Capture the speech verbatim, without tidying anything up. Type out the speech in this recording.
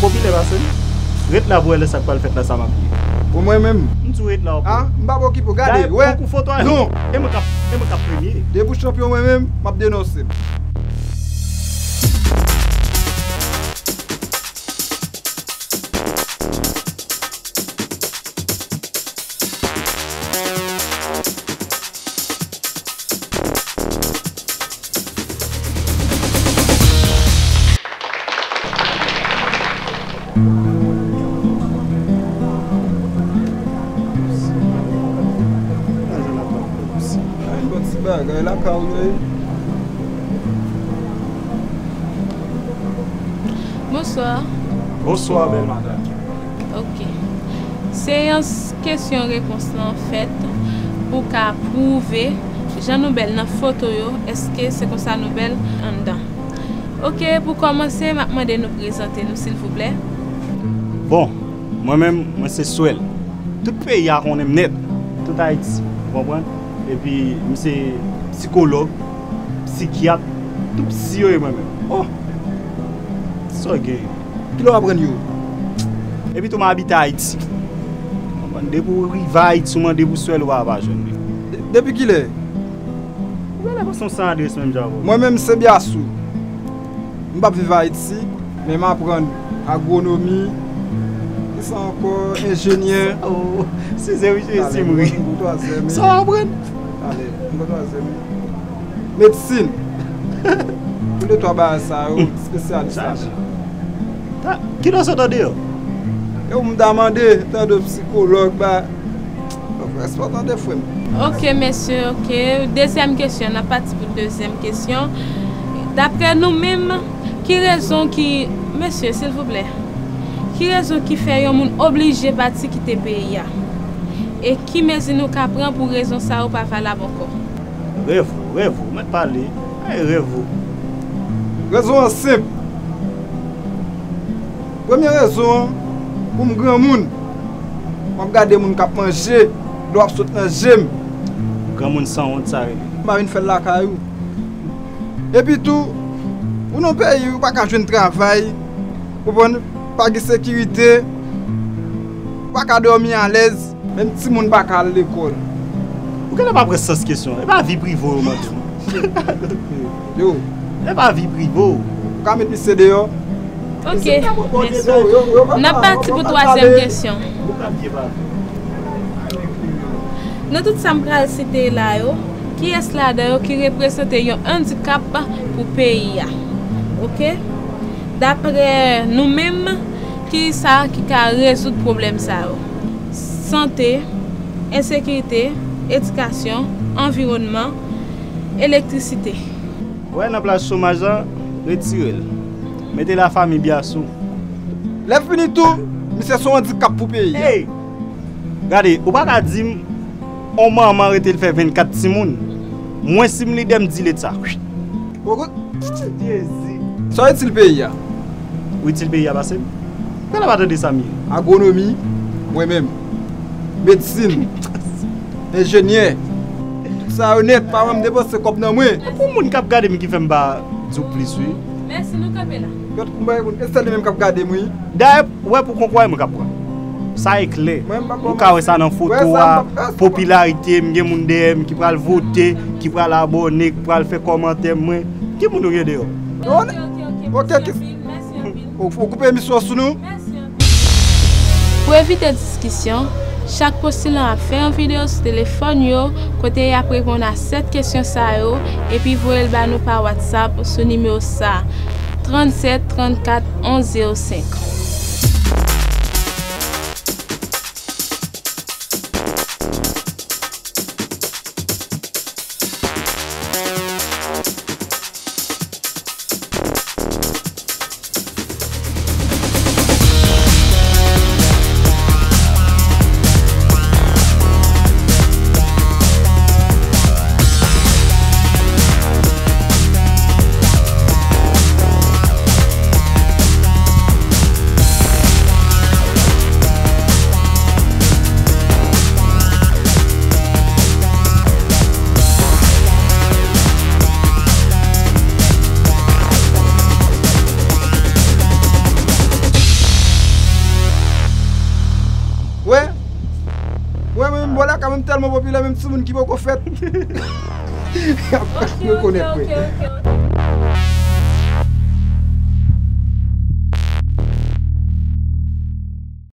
Popilè pase m. Ret la pou wè lè sa k pral fèt la, sa m ap di. Pou mwen menm. M di w ret la w ap wè. A, m p ap okipe w. Gade, wè. Dayè, konkou foto a, non. E mwen k ap, e mwen k ap premye. Depi w chanpyon, mwen menm, m ap denonse w. Ay, bon ti bagay lakay ou ye. Bonswa. Bonswa, bèl madanm. Ok. Seyans kesyon repons lan fèt pou ka pwouve jan nou bèl nan foto yo, èske se konsa nou bèl anndan. Ok, pou kòmanse, m ap mande nou prezante nou, silvouplè. Bon, mwen menm, mwen se Swèl. Tout peyi a konnen m nèt. Tout Ayiti, ou konprann? Epi, m se sikològ, sikyat, tout si yo ye mwen menm. Oh! Sa w gen? Kilè w aprann yo? Epi tou m abite Ayiti. Konprann? Depi w rive Ayiti, w mande pou Swèl, ou pa, pa jwenn li. De-, depi kilè? Ou genlè panse m san adrès menm jan avè w. Mwen menm se Byasou. M p ap viv Ayiti, men m aprann agwonomi, kisa ankò, enjenyè. Oh, size wi, size si m ri. Sa w aprann? Talè, m gon twazyèm. Medsin. Tou de twa bagay sa yo, espesyalis ladan. Kilè w sot andeyò? E ou m ta mande, tande sikològ, ba, Respè tande frè m. Ok, mesye, ok. Dezyèm kesyon, n ap pati pou dezyèm kesyon. Daprè nou menm, ki rezon ki, mesye, silvouplè, ki rezon ki fè yon moun oblije pati kite peyi a? E ki mezi nou ka pran pou rezon sa yo pa valab ankò? Rèv ou, rèv ou, mèt pale. Ay, rèv ou. Rezon an senp. Premye rezon an, pou m granmoun, m ap gade moun k ap manje, dlo ap sot nan je m. Granmoun sanwont sa rele. M pa vin fè l lakay ou. Epi tou, ou nan peyi, ou pa ka jwenn travay, konprann, pa gen sekirite, ou pa ka dòmi alèz. Menm timoun pa ka al lekòl. Ou genlè pa pran sans kesyon an. E pa vi prive w yo mande w. Yo. E pa vi prive w. Ou ka met misye deyò. Ok, mèsi. N ap pati pou twazyèm kesyon. Nan tout sa m pral site la yo, kiyès ladan yo ki reprezante yon andikap pou peyi a? Ok? Daprè nou menm, kisa ki ka rezoud pwoblèm sa yo? Sante, ensekirite, edikasyon, anviwònman, elektrisite. Wè nan plas chomaj la, retire l. Mete lafanmi Byasou. Lè fini tou, misye se yon andikap pou peyi a. Ey! Gade, ou pa ka di m, on manman rete l fè vennkat timoun. Mwen, si m lidè, m di Leta. Jezi. Sa w itil peyi a? Ou itil peyi a pase m? Gade pa tande sa m ye. Agwonomi, mwen menm. Medsin. Enjenyè. Tout sa yo nèt, pa wè m depanse kòb nan mwen. E pou moun k ap gade m ki fè m pa di w plis, wi. Mèsi, nou kanpe la. Gad kouman e moun, e sèl li menm k ap gade m, wi. Dayè, ou wè pou konkou a, e mwen k ap pran. Sa e klè. Ou ka wè sa nan foto a, popilarite m, gen moun dèyè m ki pral vote, ki pral abòne, ki pral fè kòmantè mwen. Ki moun ou gen deyò? Ok, ok, ok. Mèsi anpil, mèsi anpil. Ou, ou koupe emisyon sou nou? Mèsi anpil. Pou evite diskisyon, chak postilan ap fè yon videyo sou telefòn yo kote y ap reponn a sèt kesyon sa yo epi voye l ba nou pa WhatsApp sou nimewo sa, trannsèt trannkat onz zewo senk. Bò lakay mwen tèlman popilè, menm timoun ki poko fèt y ap Ok, ok, rekonèt ok, mwen. Ok, ok.